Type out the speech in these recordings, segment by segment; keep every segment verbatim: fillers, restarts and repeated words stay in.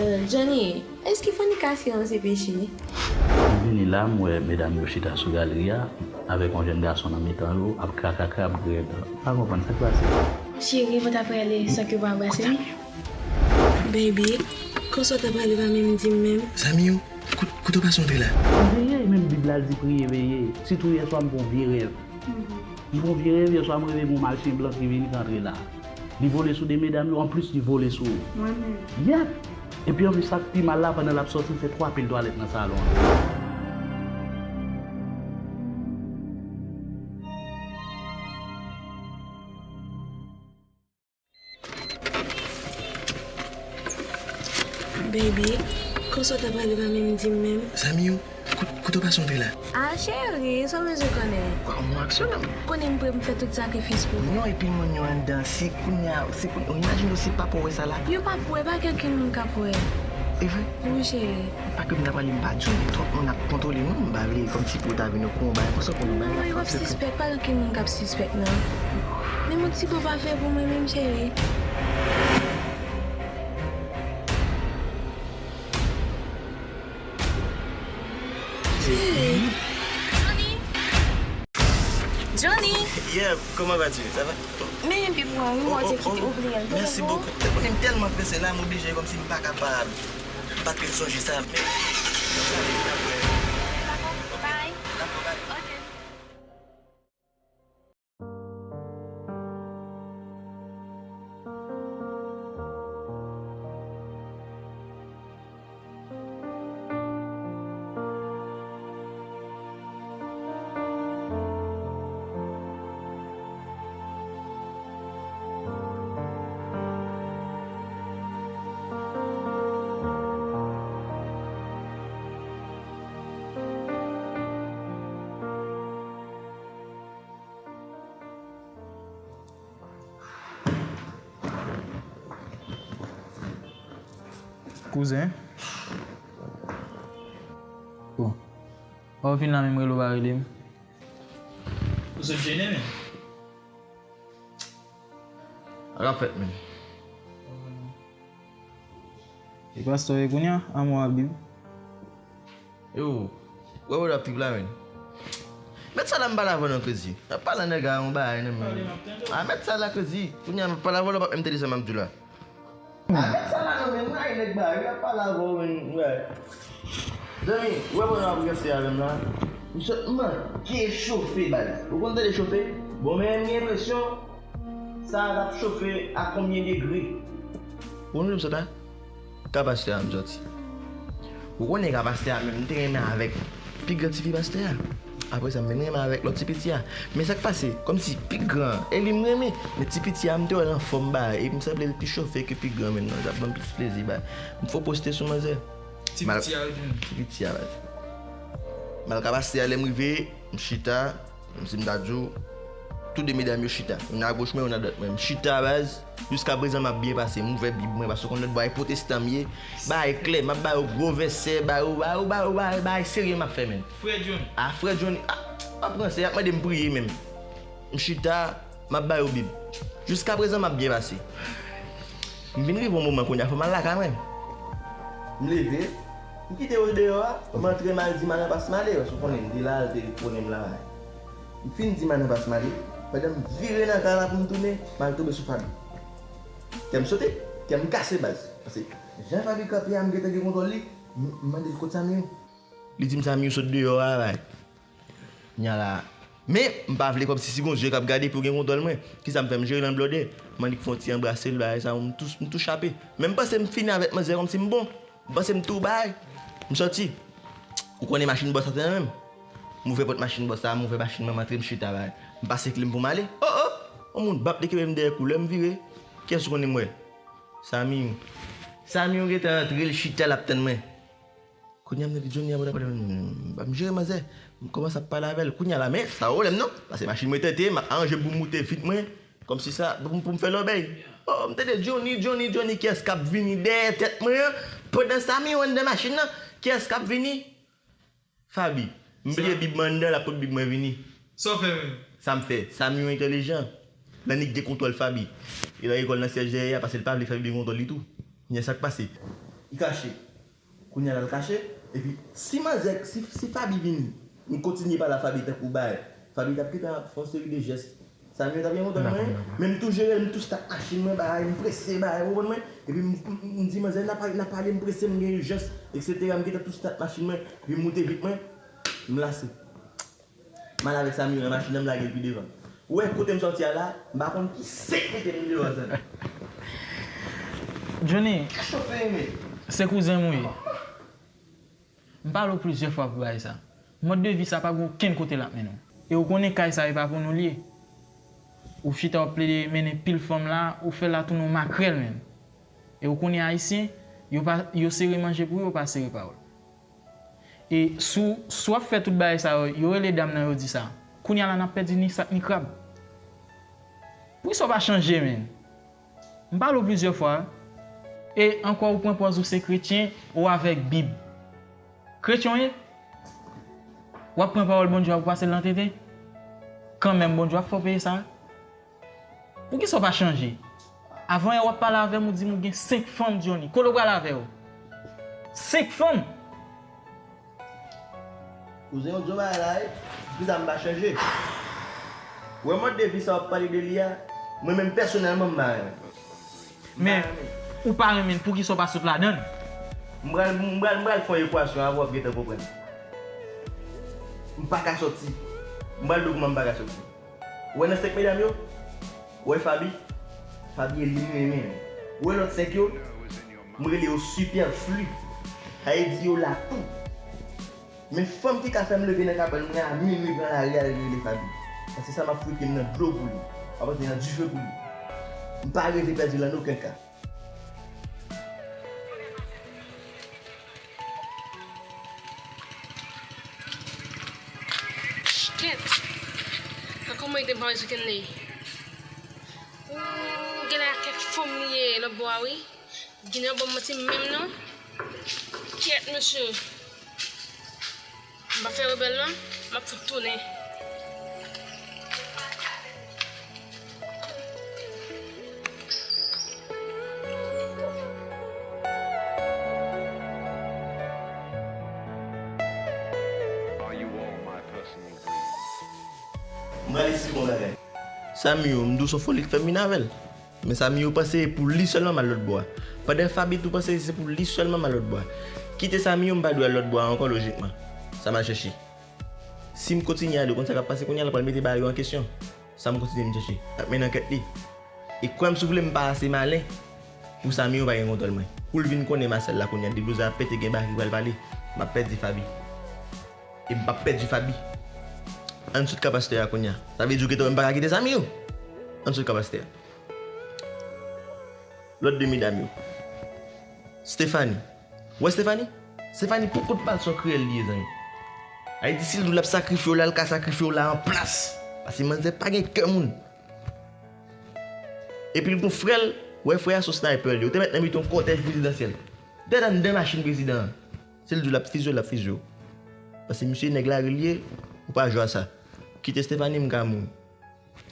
Johnny, èske fònikasyon'w se peche? M vini la, m wè medam yo chita sou galri a, avèk yon jèn gason nan mitan yo, ap krakrakra, ap griyen dan. M pa konprann sa k pase. Cheri, ou pa ta prale san ke w pa anbrase m? Baby, konsa w ta prale pa menm di m menm? Zanmi w, kote w pase antre la? M veye, menm Bib la di priye veye. Sitou yè swa m fè yon vye rèv. M fè yon vye rèv, yè swa m reve gen yon mal chen blan ki vini ki antre la. Li vole sou de medam yo, anplis li vole sou ou. Mwen menm? Yep! Epi anplis sa k pi mal la, pandan l ap sòti, l fè twa pil twalèt nan salon an. Baby, konsa w ta prale pa menm di m menm? Zanmi w, kote w pase antre la? Ah, cheri, sa w bezwen konnen? Kwa, yon aksyon nan. Konnen m prè pou m fè tout sakrifis pou ou. Non, epi moun yo anndan, si kounye a, si kounye, imajine w si papa w wè sa la. Yo p ap wè, pa gen okenn moun k ap wè. E vre? Wi, cheri. Pa ke m ta prale m pa di w, men twòp moun ap kontwole nou, m pa vle kòmsi pou w ta vin okouran bagay konsa pou nou bay. Non, yo p ap sispèk, pa gen okenn moun k ap sispèk, non. Menm yon ti bo pa fè pou mwen menm, cheri. Johnny! Johnny! Yeah, comment vas-tu? Ça va? Men pi pou mwen, wi, mwen te kite oubliye l. Merci beaucoup. Ou konnen m tèlman prese la, m oblije kòmsi m pa kapab pa t ret sonje sa. Men, bye. Dakò, bye. Ok. Kouzen. Bon. Ou fin la menm rele w pa rele m. Ou sot jene, men. Sa k ap fèt, men? E pastè w ye kounye a, anmò a Bib. Yo, wè wè w ap trip la, men. Mèt sa la m pale avè w nan krezi. N ap pale nèg a yon bagay nan men. A, mèt sa la krezi. Kounye a m ap pale avè w la, w p ap menm tande sa m ap di w la. A, mèt sa la nan men, ay nèg bagay, wi, ap pale avè w, men, wè. Zanmi, ou wè pandan m ap ranse avè m la, m sot manke chofe, baz. Ou konn tande chofe? Bon, men m gen enpresyon sa a t ap chofe a konbyen degre? Ou konn kote m sot la? Ka pastè a m sòti. Ou konnen ka pastè a menm, m te renmen avèk pi gran tifi pastè a. Apre sa, m vin renmen avèk lòt ti piti a. Men sa k pase, kòmsi pi gran an, e li m renmen. Men ti piti a, m te wè l anfòm, ba, e m sanble l pi chofe ke pi gran menm nan. Sa ban m plis plezi, ba. M fò poste sou manzè. Ti piti a, wi. Ti piti a, baz. M al ka pastè a, lè m rive, m chita, kòmsi m ta di w, tou de medam yo chita. Youn agoch mwen, youn adwat mwen. M chita, baz. Jiskaprezan, m ap byen pase. M ouvè Bib mwen, paske w konn lòt bò, e pwotestan m ye. Bagay klè, m ap ba yo gwo vèsè, ba yo, ba yo, ba yo, ba yo, bagay serye m ap fè, menn. Frè Johnny. A, frè Johnny, a, m ap ranse, y ap mande m priye menm. M chita, m ap ba yo Bib. Jiskaprezan, m ap byen pase. M vin rive yon moman kounye a, fò m al lakay mwen. M leve, m kite yo deyò a, m antre, m al di madan Pasmale, paske w konnen m te la, l te konnen m la. M fin di madan Pasmale, pandan m vire nan kay la pou m tounen, m al tonbe sou Faby. Kè m sote, kè m kase, baz. Paske jan Faby kanpe a, m gentan gen kontwòl li, m, m mande l kot Samy yo. Li di m Samy yo sot deyò a, bay. Kounye a la. Men, m pa vle kòmsi si gon je k ap gade pou gen kontwòl mwen. Kisa m fè? M jere l an blòdè. M annik fè yon ti anbrase l, bagay sa, m tou, m tou chape. Men m panse m fini avèk manzè kòmsi m bon. M panse m tou bay. M sòti. Ou konnen machin bòs la te nan men m. M ouvè pòt machin bòs la, m ouvè machin mwen, m antre, m chita bay. M pase kle m pou m ale. O, o! Yon moun bap li kenbe m dèyè kou. Lè m vire, kiyès ou konnen m wè? Samy. Samy gentan antre, l chita, l ap tann mwen. Kounye a m tande Johnny ap pale, m ap jere manzè. M kòmanse ap pale avè l. Kounye a la, men, sa pwoblèm non. Paske machin mwen tete, m ap aranje m pou m moute vit mwen. Kòmsi sa, pou m, pou m fè lòbèy. O, m tande Johnny, Johnny, Johnny, kiyès k ap vini dèyè tèt mwen an? Pandan Samy anndan machin nan, kiyès k ap vini? Faby. M bliye Bib mwen anndan, l ap pot Bib mwen vini. Sa w fè menm? Sa m fè. Samy entèlijan. L annik gen kontwòl Faby. Li nan rekòl nan syèj dèyè a, paske l pa vle Faby gen kontwòl li tou. Kounye a sa k pase? Li kache. Kounye a la l kache. Epi, si manzè, si, si Faby vini, m kontinye pale a Faby tankou bagay, Faby t ap gentan ap fè yon seri de jès. Sa m yo t ap gen kontan mwen, men m tou jere l, m tou stat machin mwen, bagay, m prese, bagay, ou konprann mwen? Epi m, m, m di manzè, n a pa, n a pale, m prese, m gen ijans, etsetera. M gentan tou stat machin mwen, epi m moute vit mwen, m lase. M al avèk Samir nan machin nan, m lage l pi devan. Ou wè kote m sòti a la, m pa konn ki senk mete m deyò a zòn. Johnny, se kouzen m ou ye. M pale w plizyè fwa pou bagay sa. Mòd de vi sa pa gen okenn kote l ap mennen w. E ou konnen kay sa e pa pou nou l ye. Ou chita w ap plede mennen pil fanm la, ou fè l la tounen yon makrèl menm. E ou konnen ayisyen, yo pa, yo sere manje pou yo, yo pa sere pawòl. E si w, si w ap fè tout bagay sa yo, yo rele dam nan, yo di sa. Kounye a la n ap pèdi ni sak ni krab. Poukisa w pa chanje, menn? M pale w plizyè fwa. E ankò ou pran pòz ou se kretyen, ou avèk Bib. Kretyen w ye? W ap pran pawòl Bondye a pou pase l nan tete? Kanmenm, Bondye w ap fè w peye sa. Poukisa w pa chanje? Avan yè w ap pale avè m, ou di m ou gen senk fanm, Johnny. Kote w pral avè yo? Senk fanm? Kouzen, ou di yon bagay la, wi. Poukisa m pa chanje? Ou wè mòd de vi sa w ap pale de li a, mwen menm pèsonèlman m pa renmen. Men, ou pa renmen l, poukisa w pa sot ladan l? M pral, m pral, m pral fè yon ekwasyon avan w ap gentan konprann. M pa ka sòti. M pral di w kòman m pa ka sòti. Ou wè nan senk medam yo? Ou wè Faby? Faby e li m renmen. Ou wè lòt senk yo? M rele yo sipèfli. Sa vle di yo la tou. Men fanm ki ka fè m leve nan kabann mwen a minui pran lari al rele Faby. Paske sa m ap frite m nan dlo pou li. M ap antre nan dife pou li. M pa reve pèdi l an okenn ka. Kèt! Ankò mwen te pa wè sou Kenley. Ooh, genlè a kèk fanm li ye lòt bò a wi. Genlè ban m manti menm non. Kèt mesye. M pa fè rebèl non, m ap fout tounen. Are you all my personal dreams? M pral esplike yon bagay. Samir, m di w se yon foli k fè m vin avè l. Men Samir panse e pou li sèlman m al lòt bò a. Pandan Faby tou panse se pou li sèlman m al lòt bò a. Kite Samir, m pa dwe al lòt bò a ankò lojikman. Sa m al chèche? Si m kontinye ale, ou konn sa k ap pase kounye a, l pral mete bagay yo an kesyon. Sa m kontinye m chèche, l ap mennen ankèt li. E kwè m si w vle, m pa ase malen pou Samir pa gen kontwòl mwen. Kou l vin konnen Marcel la kounye a, deblouz la ap pete, gen bagay ki pral pale. M ap pèdi Faby. E m p ap pèdi Faby. Ann sot kapasitè a kounye a. Sa vle di w gentan wè m pa ka kite Samir. Ann sot kapasitè a. Lòt de medam yo. Stephanie. Ou wè Stephanie? Stephanie pou kont pa l se yon kreyèl li ye, zanmi. Sa vle di si l di w l ap sakrifye w la, l ka sakrifye w la an plas. Paske manzè pa gen kè moun. Epi l gon frè l, ou wè frè a se yon sniper li ye. Ou te mèt nan mitan yon kòtèj prezidansyèl. Tèt anndan machin prezidan an. Si l di w l ap fizye w, l ap fizye w. Paske misye nèg lari l ye, ou pa jwe a sa. Kite Stephanie, m ka mouri.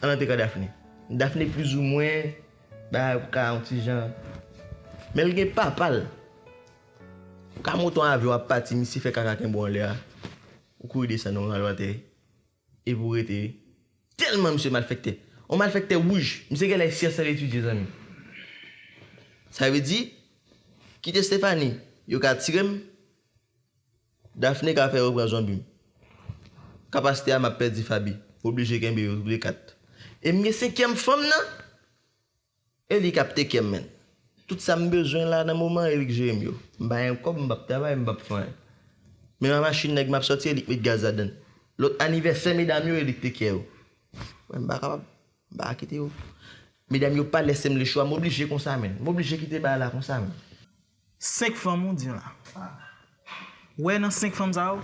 Ann antre ka Daphné. Daphné plizoumwen, bagay ou ka yon ti jan. Men l gen papa l. Ou ka monte yon avyon ap pati, misye fè kaka kenbe w anlè a. Ou kouri desann, ou rale w atè. Epi w rete. Tèlman misye malfektè. Yon malfektè wouj. Misye genlè syans l etidye, zanmi. Sa vle di, kite Stephanie, yo ka tire m. Daphné ka fè yo pran zonbi m. Kapasitè a m ap pèdi Faby. M oblije kenbe yo toule kat. E m gen senkyèm fanm nan. E li k ap take care m, menn. Tout sa m bezwen la nan moman, e li k jere m yo. M pa gen kòb, m p ap travay, m p ap fè anyen. Menm a machin nèg m ap sòti, e li k met gaz ladann. Lòt anivèsè medam yo, e li k take care yo. Mwen, m pa kapab. M pa ka kite yo. Medam yo pa lese m lechwa, m oblije konsa, menn. M oblije kite bagay la konsa, menn. Senk fanm ou di m la. Wè nan senk fanm sa yo,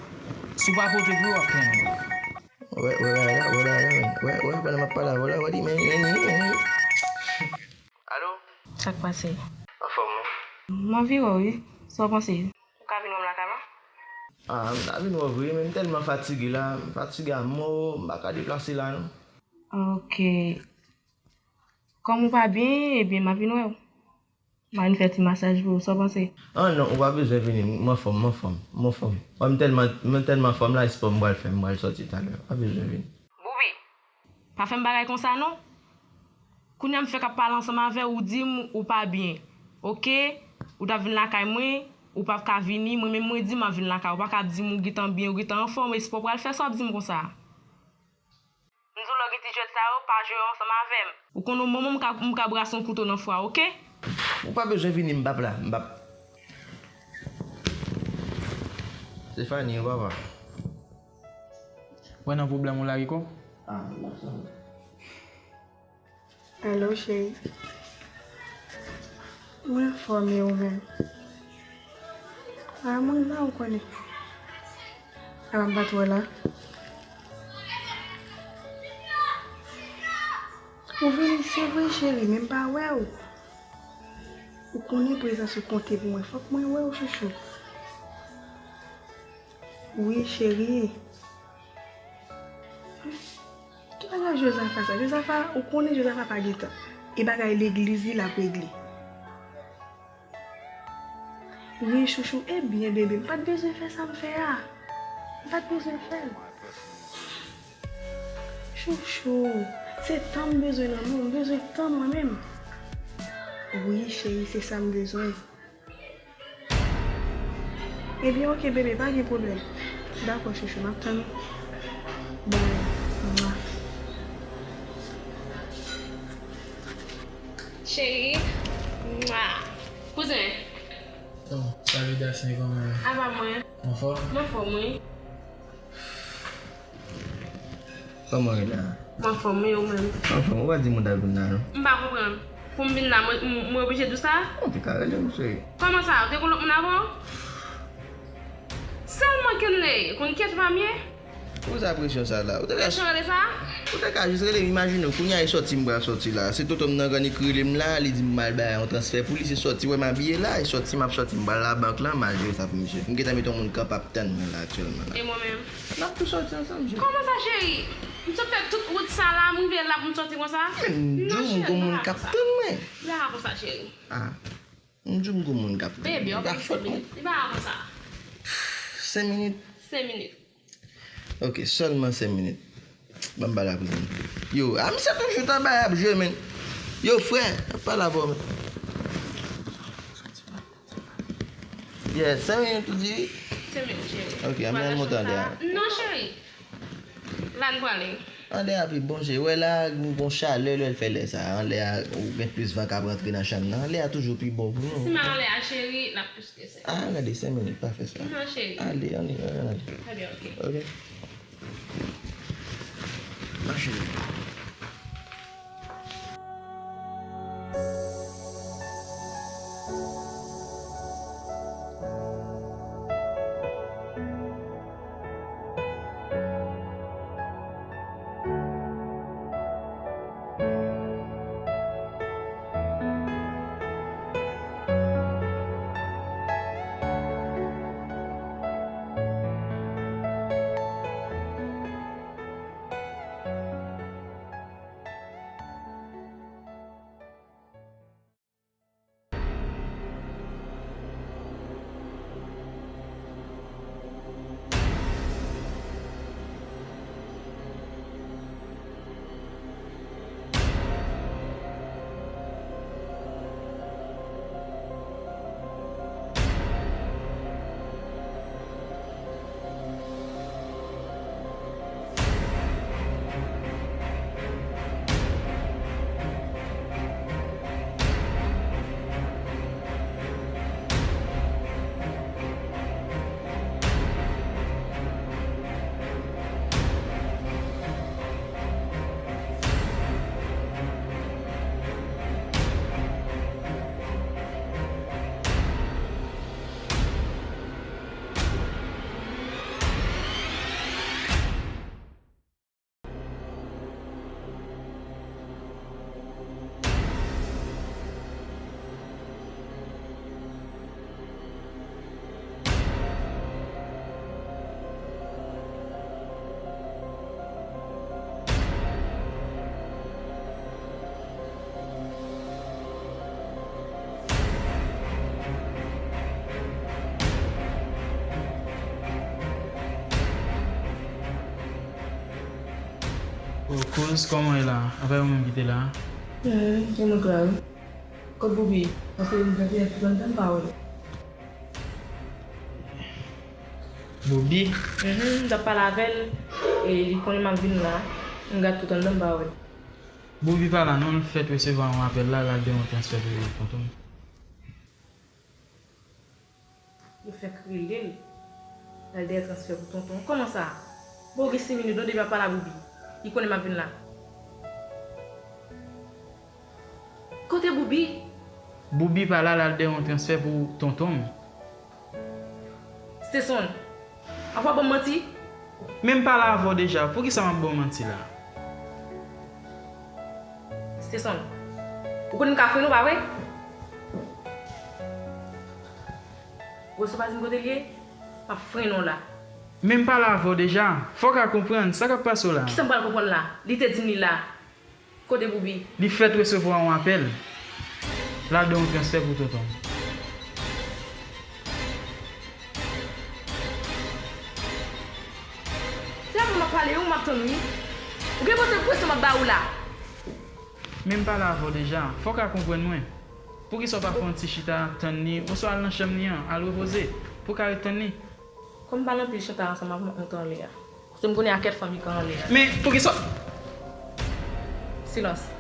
si w pa pote pou yo, w ap plenn. Wè, wè, wè, wè, wè, wè, wè, wè, pandan m ap pale avè w la, wè, di, men, men, men, men. Alo? Sa k pase? Anfòm, wi. M anvi wè w, wi. Sa w panse? Ou ka vin wè m lakay mwen? Ah, m ta vin wè w vre, men m tèlman fatige la, m fatige a mò, m pa ka deplase la, non. Ok. Kòm ou pa byen, ebyen, m ap vin wè w. M a vin fè ti masaj pou ou, sa w panse? Ah non, ou pa bezwen vini, m anfòm, m anfòm, m anfòm. Wè, m tèlman, m tèlman anfòm la, espò m pral fè, m pral sòti talè. Ou pa bezwen vini. Boubi, pa fè m bagay konsa non. Kounye a m fèk ap pale ansanm avè w, ou di m ou pa byen. Oke? Ou t ap vin lakay mwen, ou p ap ka vini, mwen menm mwen di m ap vin lakay ou, ou pa ka ap di m ou gentan byen, ou gentan anfòm, espò w pral fè sa w ap di m konsa. M di w lè w gen ti jwèt sa yo, pa jwe yo ansanm avè m. Ou konn yon moman m ka, m ka brase yon kouto nan fwa, oke? Ou pa bezwen vini, m p ap la, m p ap. Stefani, ou papa. Wè nan pwoblèm ou la, Rico? Ah, m ap sonje. Alo, cheri. Mwen anfòm, e ou menm? Ah, mwen la, ou konnen. Ah, m pa t wè la. Ou vini, se vre, cheri, men m pa wè w. Ou konnen prezans ou konte pou mwen. Fòk mwen wè w, chouchou. Wi, cheri. Ki bagay Jozafa sa? Jozafa, ou konnen Jozafa pa gen tan. E bagay legliz li l ap regle. Wi, chouchou, e byen, bebe, m pa t bezwen fè sa m fè a. M pa t bezwen fè l. Chouchou, se tan m bezwen nan men w, m bezwen tan mwen menm. Wi, cheri, se sa m bezwen. Ebyen, oke, bebe, pa gen pwoblèm. Dakò, chouchou, m ap tann ou. Bye. Mwa. Cheri. Mwa. Kouzen. Bon, salitasion, kòman w ye? Apa mwen? Ou anfòm? M anfòm, wi. Kòman w ye la? M anfòm, wi, ou menm? M anfòm, ou pa di m ou t ap vin la, non? M pa konprann. Pou m vin la, mwen, m, mwen oblije di w sa? Ou te ka rele m, cheri. Kòman sa? Ou te gon lòt moun avan w? Sèlman Kenley konn kèt pa m ye? Poukisa presyon sa la? Ou te ka Presyon rele sa? Ou te ka jis rele m, imajine w, kounye a e sòti m pral sòti la. Se tonton m nan Granik ki rele m la, li di m m al bay yon transfè pou li, se sòti, wè m abiye la, e sòti m ap sòti, m pral labank lan, m al jere sa pou misye. M gentan mete yon moun kanpe ap tann mwen la aktyèlman la. E mwen menm? N ap tou sòti ansanm, cheri. Kòman sa, cheri? M sot fè tout wout sa la, m rive la pou m sòti konsa? Men m di w, m gon moun k ap tann mwen. Li pa ka konsa, cheri. Ah. M di w m gon moun k ap tann mwen. Baby, ok, senk minit. Li pa ka konsa. Senk minit? Senk minit. Ok, sèlman senk minit. Ban m pale ak ou. Yo, a misye toujou t anba ap jwe, men. Yo, frè, ap pale avè w, men. Yeah, senk minit ou di? Senk minit, cheri. Ok, ann al monte anlè a. Non, cheri. La n prale. Anlè a pi bon, cheri. Wè la, gon chalè lè l fè lè sa. Anlè a, ou gen plis van k ap rantre nan chanm nan. Anlè a toujou pi bon pou nou. Si m al anlè a, cheri, l ap plis ke senk. Ah, gade, senk minit, pa fè sa. Non, cheri. Ale, ann ale, ann ale. Ebyen, ok. Ok. Mache. Kòman w ye la? Apa ou menm ki te la? Hmm, se mwen k la wi. Kot Boubi? Paske m gade tout anndan m pa wè l. Boubi? Mhm, m t ap pale avè l, e li konnen m ap vin la. M gade tout anndan m pa wè l. Boubi pa la non, l fèk resevwa yon apèl la, l al de yon transfè pou tonton m. Yo fèk rele l. L al dèyè transfè pou tonton. Kòman sa? Bon, gen sis minit non, depi ap pale a Boubi. Li konnen m ap vin la. Kote Boubi? Boubi pa la, l al dèyè yon transfè pou tonton m. Steson, apa w ap ban m manti? Men m pale avè w deja, poukisa m ap ba w manti la? Steson, ou konn m ka frennen w, pa vre? Ou wè sa w pa di m kote l ye? M ap frennen w la. Men m pale avè w deja, fò w ka konprann sa k ap pase w la. Kisa m pral konprann la? Li te di m li la. Kote Boubi? Li fèk resevwa yon apèl. L al de yon transfè pou tonton m. Se avè w m ap pale wi, m ap tann wi. Ou gen panse presion m ap ba ou la? Men m pale avè w deja, fò w ka konprann mwen. Poukisa w pa fè yon ti chita tann li, oswa al nan chanm li an, al repoze, pou w ka ret tann li? Kòm m pale anpil chita ansanm avè w, m ap monte anlè a. Paske m konnen a kèt fanmi k anlè a. Men poukisa? Silans.